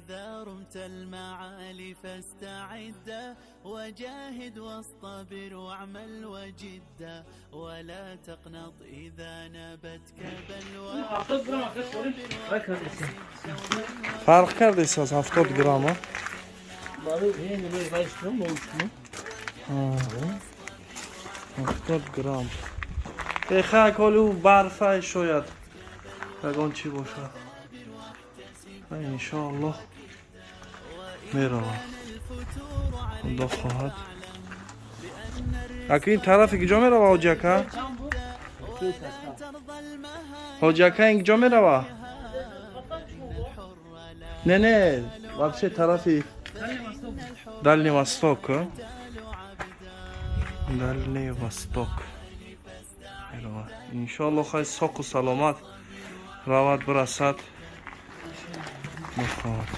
إذا رمت المعالي فاستعد، وجاهد واصطبر واعمل وجدا، ولا تقنط إذا نابتك بلوى. 70 грамм Фарқ кардест аз 70 грамма. Барои ин вайш кунам, молчкунам. 70 грамм. Бехак ҳолу барфа, шояд ягон чӣ бошад. Иншоаллоҳ, меравам, худо хоҳад. Ака, ин тарафи киҷо мерава, ҳоҷи ака? Ҳоҷи ака, ин киҷо мерава? Не, вообще тарафи Дальний Восток, а? Дальний Восток мерава, иншоалло. Хай, соқу саломат равад, бирасад, бихоҳад.